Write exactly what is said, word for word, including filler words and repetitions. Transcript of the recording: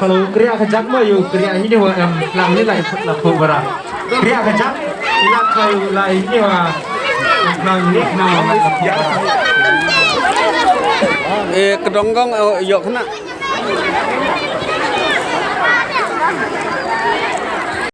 Hello, kriah ka jak mo yu, kriah hi de wa em, lang ni lai la pho bara. Kriah ka jak, ila kai lai ni wa, lang ni na wa la pho bara. Eh, kedonggong, eh, yok na.